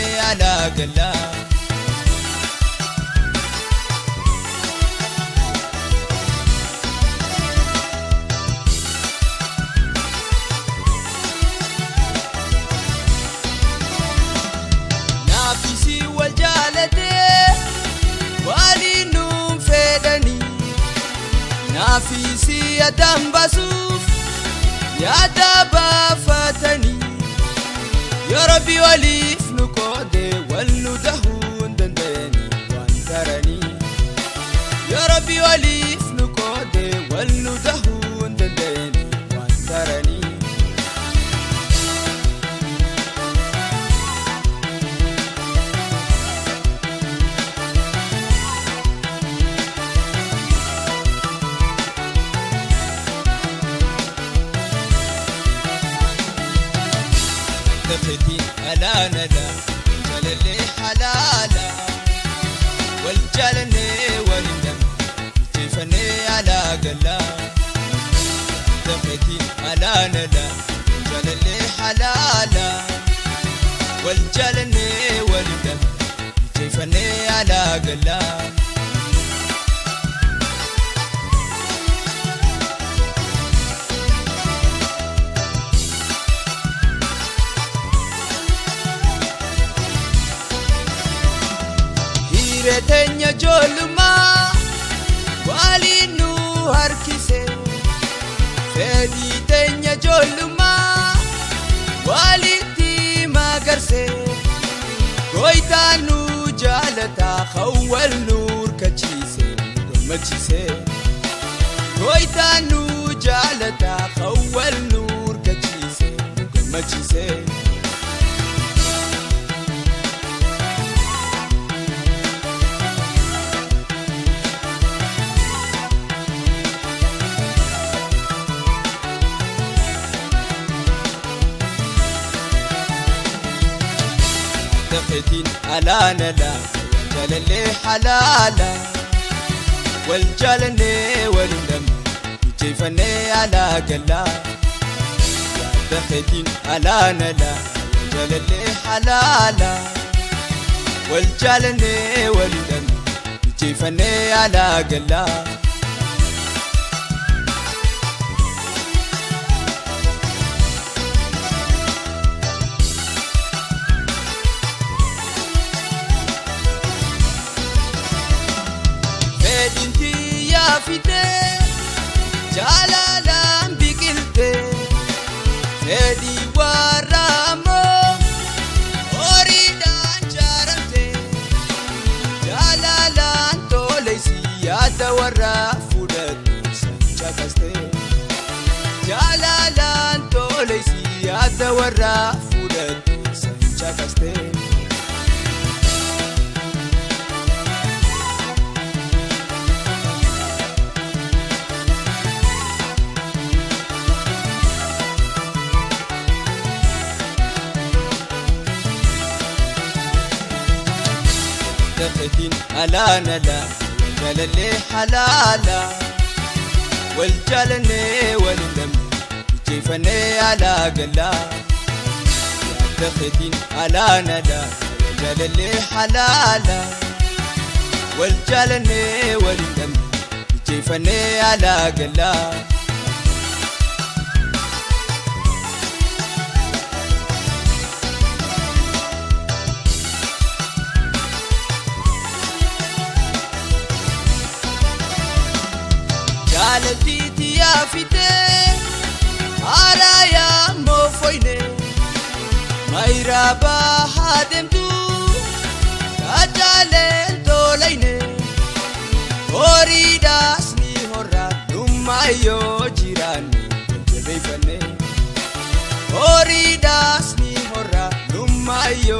Mijeeffannee alaa gallaa. Naafisi wal jaalatee waliin nuun fedhanii naafisi addaan baasuuf yaada baafatanii yoo Rabbi waliif nu qoode wal nu dahuu hin danda'anii waan taranii yoo Rabbi waliif nu qoode wal nu dahuu hin danda'anii waan taranii. Dafeetiin alaanala jaalallee halaala wal jaalannee waliin dhabne mijeeffannee alaa gallaa. Dafeetiin alaanala jaalallee halaala wal jaalannee waliin dhabne mijeeffannee alaa gallaa. Hiree teenya ijoollummaa waliin nu harkise fedhii teenya ijoollummaa walitti magarse goytaan nu jaalataa hawwal nu hirkachiise nu gammachiise goytaan nu jaalataa hawwal nu hirkachiise nu gammachiise. Dafeetiin alaanala jaalallee halaala wal jaalannee waliin dhabne mijeeffannee alaa gallaa. Dafeetiin alaanala jaalallee halaala wal jaalannee waliin dhabne mijeeffannee alaa gallaa. Fedhiin tiyyaa fidee jaalalaan biqiltee fedhii warra ammoo horiidhaan jaaramtee jaalalaan toleessi yaada warra fudhatu san caqastee jaalalaan toleessi yaada warra fudhatu san caqastee. Dafeetiin alaanala jaalallee halaala wal jaalannee waliin dhabne mijeeffannee alaa gallaa. Dafeetiin alaanala jaalallee halaala wal jaalannee waliin dhabne mijeeffannee alaa gallaa. Jaalaltii tiyyaa fidee haaraayaa moofoyne maayiraabaa haa deemtu kaajaaleen tolayne horiidhaas ni horra dhummaa yoo jiraanne wal jabeeffanne horiidhaas ni horra dhummaa yoo.